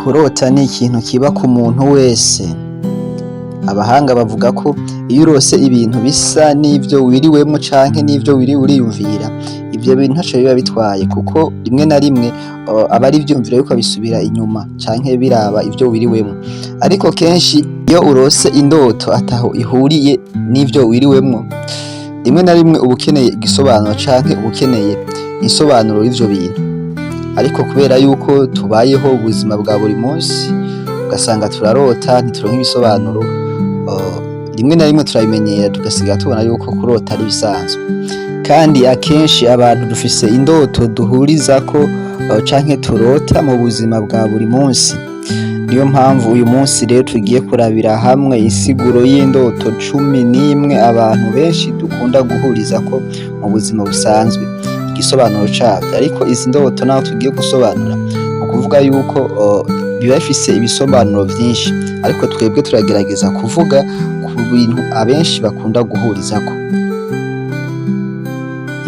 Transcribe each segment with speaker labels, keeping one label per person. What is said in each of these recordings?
Speaker 1: Kurota ni ikintu kiba ku muntu wese. Abahanga bavuga ko iyo urose ibintu bisa n'ivyo wiriwemwo canke n'ivyo wiriwe uriyumvira, ivyo bintu ntaco biba bitwaye, kuko rimwe na rimwe aba ari ivyiyumviro biriko bisubira inyuma canke biraba ivyo wiriwemwo. Ariko kenshi iyo urose indoto ataho ihuriye n'ivyo wiriwemwo, rimwe na rimwe uba ukeneye igisobanuro canke uba ukeneye insobanuro y'ivyo bintu. Ariko kubera yuko tubayeho ubuzima bwa buri munsi, ugasanga turarota ntituronke ibisobanuro, rimwe na rimwe turabimenyera, tugasigara tubona yuko kurota ari ibisanzwe. Kandi akenshi abantu dufise indoto duhurizako canke turota mu buzima bwa buri munsi. Niyo mpamvu uyu munsi rero tugiye kurabira hamwe insiguro y'indoto 11 abantu benshi dukunda guhurizako mu buzima busanzwe, igisobanuro cavyo. Ariko izi ndoto naho tugiye gusobanura, ni ukuvuga yuko biba bifise ibisobanuro vyinshi, ariko twebwe turagerageza kuvuga ku bintu abenshi bakunda guhurizako.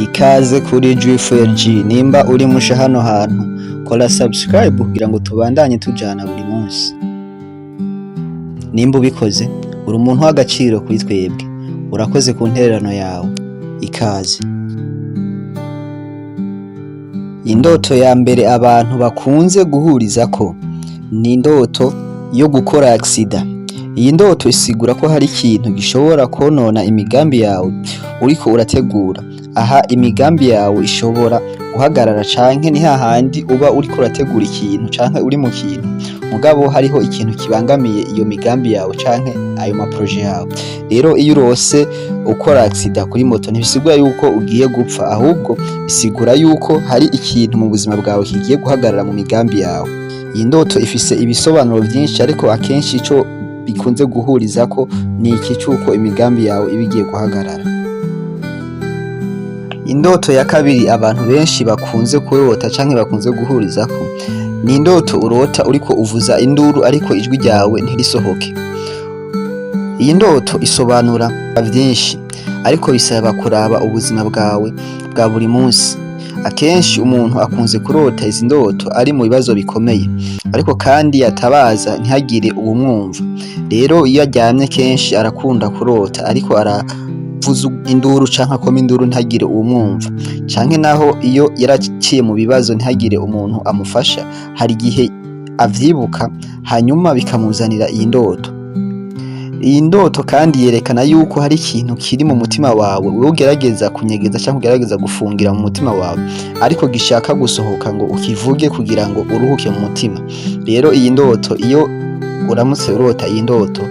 Speaker 1: Ikaze kuri G4G. Nimba uri musha hano hantu, kora subscribe kugira ngo tubandanye tujana buri munsi. Nimba ubikoze, uri umuntu w'agaciro kuri twebwe. Urakoze ku ntererano yawe. Ikaze. Indoto ya mbere abantu bakunze guhurizako ni indoto yo gukora accident. Iyi ndoto isigura ko hari ikintu gishobora konona imigambi yawe uriko urategura. Aha imigambi yawe ishobora guhagarara, canke ni hahandi uba uriko urategura ikintu canke uri mu kintu, mugabo hariho ikintu kibangamiye iyo migambi yawe canke ayo ma projets yawe. Rero iyo urose ukora accident kuri moto, ntibisigura yuko ugiye gupfa, ahubwo bisigura yuko hari ikintu mu buzima bwawe kigiye guhagarara mu migambi yawe. Iyi ndoto ifise ibisobanuro vyinshi, ariko akenshi ico bikunze guhurizako ni iki c'uko imigambi yawe iba igiye guhagarara. Indoto ya kabiri abantu benshi bakunze kurota canke bakunze guhurizako ni indoto urota uriko uvuza induru, ariko ijwi ryawe ntirisohoke. Iyi ndoto isobanura vyinshi, ariko bisaba kuraba ubuzima bwawe bwa buri munsi. Akenshi umuntu akunze kurota izi ndoto ari mu bibazo bikomeye, ariko kandi yatabaza ntihagire uwumwumva. Rero iyo aryamye, kenshi arakunda kurota ariko aravuza induru canke akoma induru, ntihagire uwumwumva. Canke naho iyo yaraciye mu bibazo ntihagire umuntu amufasha, hari igihe avyibuka, hanyuma bikamuzanira iyi ndoto. Iyi ndoto kandi yerekana yuko hari ikintu kiri mu mutima wawe wewe ugerageza kunyegeza canke ugerageza gufungira mu mutima wawe, ariko gishaka gusohoka ngo ukivuge kugira ngo uruhuke mu mutima. Rero iyi ndoto, iyo uramutse urota iyi ndoto,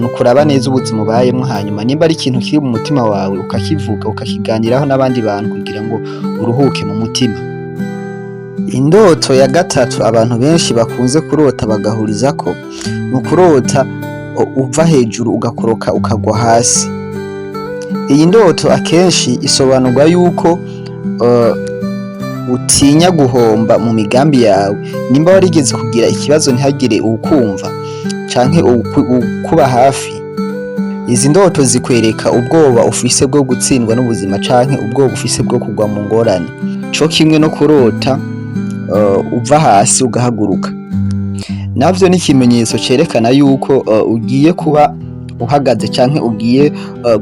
Speaker 1: ni ukuraba neza ubuzima ubayemwo, hanyuma nimba ari ikintu kiri mu mutima wawe ukakivuga, ukakiganiraho n'abandi bantu kugira ngo uruhuke mu mutima. Indoto ya gatatu abantu benshi bakunze kurota bagahurizako ni ukurota uva hejuru ugakoroka ukagwa hasi. Iyi ndoto akenshi isobanurwa yuko utinya guhomba mu migambi yawe. Nimba warigeze kugira ikibazo ntihagire uwukumva canke uwukuba hafi, izi ndoto zikwereka ubwoba ufise bwo gutsindwa n'ubuzima canke ubwoba ufise bwo kugwa mu ngorane. Co kimwe no kurota uva hasi ugahaguruka, navyo ni ikimenyetso cerekana yuko ugiye kuba uhagaze canke ugiye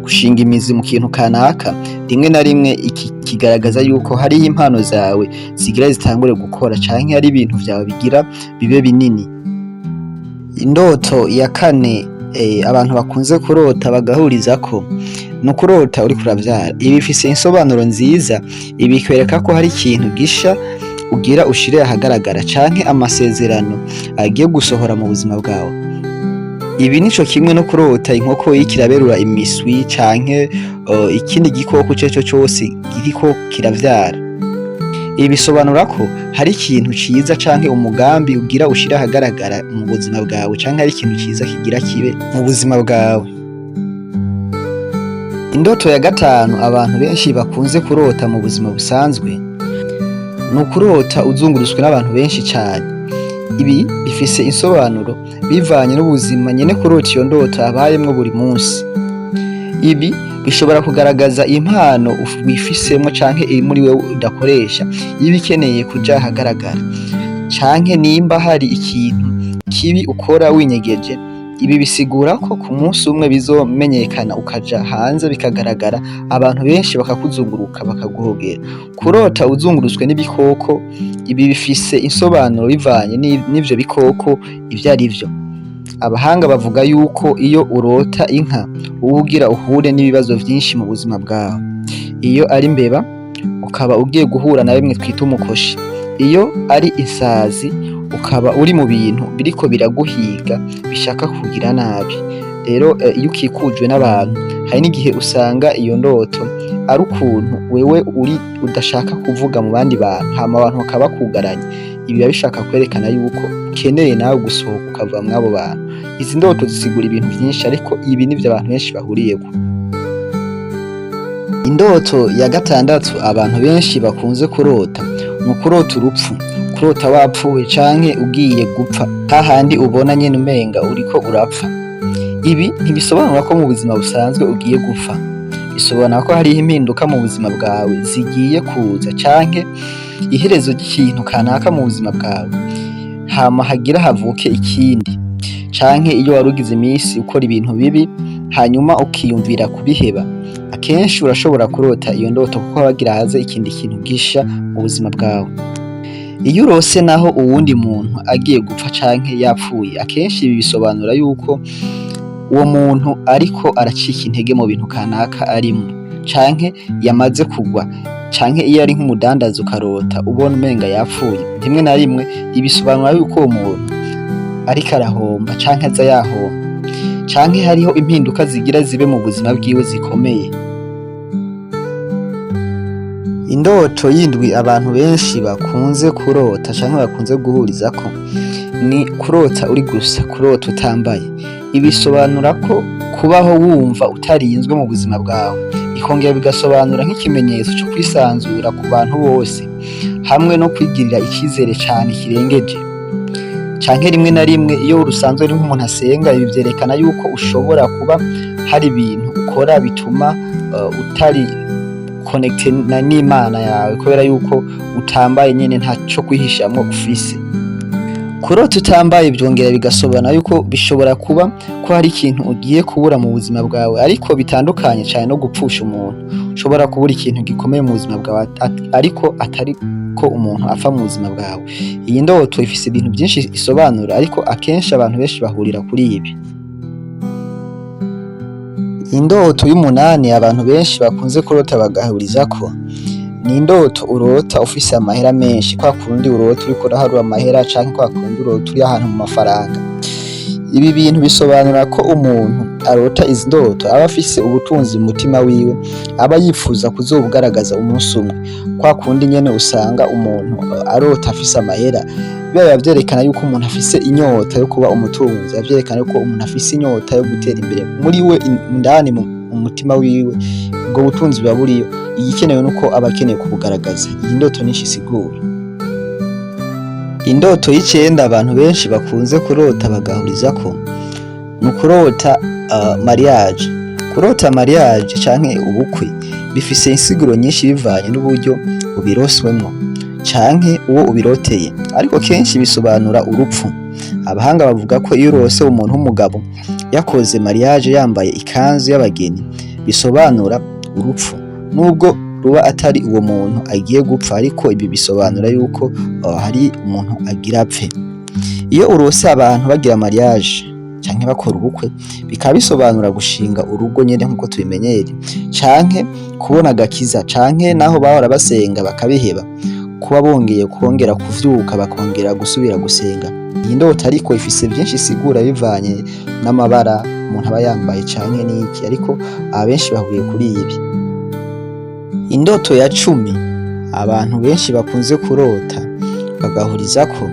Speaker 1: gushinga imizi mu kintu kanaka. Rimwe na rimwe iki kigaragaza yuko hariho impano zawe zigira zitangure gukora, canke hari ibintu vyawe bigira bibe binini. Indoto ya kane abantu bakunze kurota bagahurizako ni ukurota uriko uravyara. Ibi bifise insobanuro nziza. Ibi bikwereka ko hari ikintu gisha ugira ushire ahagaragara canke amasezerano agiye gusohora mu buzima bwawe. Ibi nico kimwe no kurota inkoko iriko iraberura imiswi canke ikindi gikoko ico cose kiriko kiravyara. Ibi bisobanura ko hari ikintu ciza canke umugambi ugira ushire ahagaragara mu buzima bwawe, canke hari ikintu ciza kigira kibe mu buzima bwawe. Indoto ya gatanu abantu benshi bakunze kurota mu buzima busanzwe ni ukurota uzungurutswe n'abantu benshi cane. Ibi bifise insobanuro bivanye n'ubuzima nyene kurota iyo ndoto abayemwo buri munsi. Ibi bishobora kugaragaza impano wifisemwo canke iri muri wewe udakoresha, iba ikeneye kuja ahagaragara, canke nimba hari ikintu kibi ukora winyegeje, ibi bisigura ko ku munsi umwe bizomenyekana ukaja hanze bikagaragara, abantu benshi bakakuzunguruka bakaguhogera. Kurota uzungurutswe n'ibikoko, ibi bifise insobanuro bivanye n'ivyo bikoko ivyo arivyo. Abahanga bavuga yuko iyo urota inka uba ugira uhure n'ibibazo vyinshi mu buzima bwawe. Iyo ari imbeba ukaba ugiye guhura na bimwe twita umukoshi. Iyo ari isazi ukaba uri mu bintu biriko biraguhiga bishaka kugira nabi. Rero iyo ukikujwe n'abantu, hari n'igihe usanga iyo ndoto ari ukuntu wewe uri udashaka kuvuga mu bandi bantu, hama abantu bakaba bakugaranye. Ibi biba bishaka kwerekana yuko ukeneye nawe gusohoka ukava mw'abo bantu. Izi ndoto zisigura ibintu vyinshi, ariko ibi nivyo abantu benshi bahuriyeko. Indoto ya gatandatu abantu benshi bakunze kurota ni ukurota urupfu, kurota wapfuye canke ugiye gupfa, hahandi ubona nyene umenga uriko urapfa. Ibi ntibisobanura ko mu buzima busanzwe ugiye gupfa, bisobanura ko hariho impinduka mu buzima bwawe zigiye kuza canke iherezo ry'ikintu kanaka mu buzima bwawe, hama hagira havuke ikindi. Canke iyo wari ugize imisi ukora ibintu bibi hanyuma ukiyumvira kubiheba, akenshi urashobora kurota iyo ndoto kuko haba hagira haze ikindi kintu gisha mu buzima bwawe. Iyo urose naho uwundi muntu agiye gupfa canke yapfuye, akenshi ibi bisobanura yuko uwo muntu ariko aracika intege mu bintu kanaka arimwo, canke yamaze kugwa, canke iyo ari nk'umudandaza ukarota ubona umenga yapfuye, rimwe na rimwe ibisobanura yuko uwo muntu ariko arahomba canke aza yahomba, canke hariho impinduka zigira zibe mu buzima bwiwe zikomeye. Indoto y'indwi abantu benshi bakunze kurota canke bakunze guhurizako ni kurota uri gusa, kurota utambaye. Ibi bisobanura ko kubaho wumva utarinzwe mu buzima bwawe, bikongera bigasobanura nk'ikimenyetso co kwisanzura ku bantu bose hamwe no kwigirira icizere cane kirengeje. Canke rimwe na rimwe iyo usanzwe uri nk'umuntu asenga, ibi vyerekana yuko ushobora kuba hari ibintu ukora bituma utari connecté n'Imana yawe, kubera yuko utambaye nyene ntaco kwihishamwo ufise. Kurota utambaye vyongera bigasobanura yuko bishobora kuba ko hari ikintu ugiye kubura mu buzima bwawe, ariko bitandukanye cane no gupfusha umuntu. Ushobora kubura ikintu gikomeye mu buzima bwawe, ariko atari ko umuntu apfa mu buzima bwawe. Iyi ndoto ifise ibintu vyinshi isobanura, ariko akenshi abantu benshi bahurira kuri ibi. Indoto y'umunani abantu benshi bakunze kurota bagahurizako ni indoto urota ufise amahera menshi, kwa kundi urota uriko uraharura amahera canke kwa kundi urota uri ahantu mu mafaranga. Ibi bintu bisobanura ko umuntu arota izi ndoto aba afise ubutunzi mu mutima wiwe, aba yifuza kuzobugaragaza umunsi umwe. Kwa kundi nyene usanga umuntu arota afise amahera, biba vyerekana yuko umuntu afise inyota yo kuba umutunzi, biba vyerekana yuko umuntu afise inyota yo gutera imbere muri we indani mu mutima wiwe, ubwo butunzi buba buriyo, igikenewe nuko aba akeneye kubugaragaza. Iyi ndoto nico isigura. Indoto y'icenda abantu benshi bakunze kurota bagahurizako ni ukurota mariage. Kurota mariage canke ubukwe bifise insiguro nyinshi bivanye n'uburyo ubiroswemwo canke uwo ubiroteye, ariko kenshi bisobanura urupfu. Abahanga bavuga ko iyo urose umuntu w'umugabo yakoze mariage yambaye ikanzu y'abageni, bisobanura urupfu, nubwo ruba atari uwo muntu agiye gupfa, ariko ibi bisobanura yuko hari umuntu agira apfe. Iyo urose abantu bagira mariage canke bakora ubukwe, bikaba bisobanura gushinga urugo nyene nkuko tubimenyereye, canke kubona agakiza, canke naho bahora basenga bakabiheba, kuba bongeye kongera kuvyuka bakongera gusubira gusenga. Iyi ndoto ariko ifise vyinshi isigura bivanye n'amabara umuntu aba yambaye canke n'iki, ariko abenshi bahuriye kuri ibi. Indoto ya 10 abantu benshi bakunze kurota bagahurizako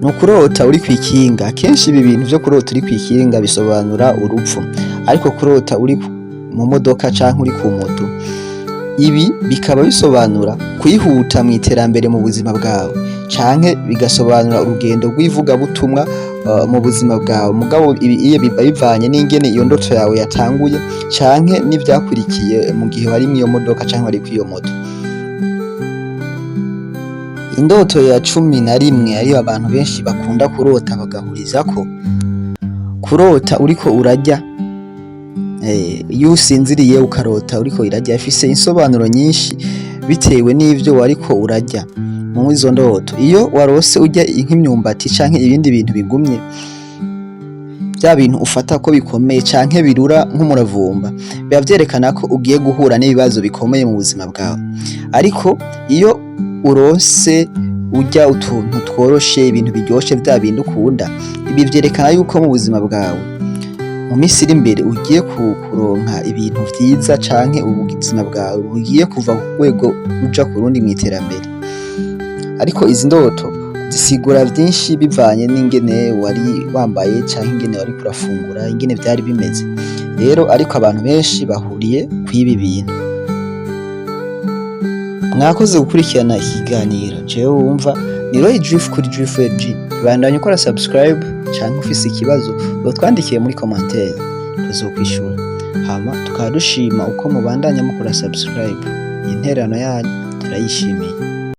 Speaker 1: ni ukurota uri kw'ikinga. Akenshi ibi bintu vyo kurota uri kw'ikinga bisobanura urupfu, ariko kurota uri mu modoka canke uri ku moto, ibi bikaba bisobanura kwihuta mw'iterambere mu buzima bwawe, canke bigasobanura urugendo rw'ivugabutumwa mu buzima bwawe. Mugabo ibi iyo biba bivanye n'ingene iyo ndoto yawe yatanguye canke n'ivyakurikiye mu gihe wari mw'iyo modoka canke wari kw'iyo moto. Indoto ya 11, ariyo abantu benshi bakunda kurota bagahurizako, kurota uriko urarya. Iyo usinziriye ukarota uriko irarya, ifise insobanuro nyinshi bitewe n'ivyo wariko urarya muri izo ndoto. Iyo warose urya nk'imyumbati canke ibindi bintu bigumye, vya bintu ufata ko bikomeye canke birura nk'umuravumba, biba vyerekana ko ugiye guhura n'ibibazo bikomeye mu buzima bwawe. Ariko iyo urose urya utuntu tworoshe, ibintu biryoshe, vya bindi ukunda, ibi vyerekana yuko mu buzima bwawe mu minsi iri imbere ugiye kuronka ibintu vyiza, canke ubuzima bwawe bugiye kuva ku rwego uja ku rundi mw'iterambere. Ariko izi ndoto zisigura vyinshi bivanye n'ingene wari wambaye canke ingene wariko urafungura, ingene vyari bimeze rero. Ariko abantu benshi bahuriye kw'ibi bintu. Mwakoze gukurikirana ikiganiro. Jewe wumva ni Roy Drift kuri Drift G. Bandanya ukora subscribe, canke ufise ikibazo utwandikiye muri commentaire, tuzokwishura. Hama tukaba dushima uko mubandanya mukora subscribe. Intererano yanyu turayishimiye.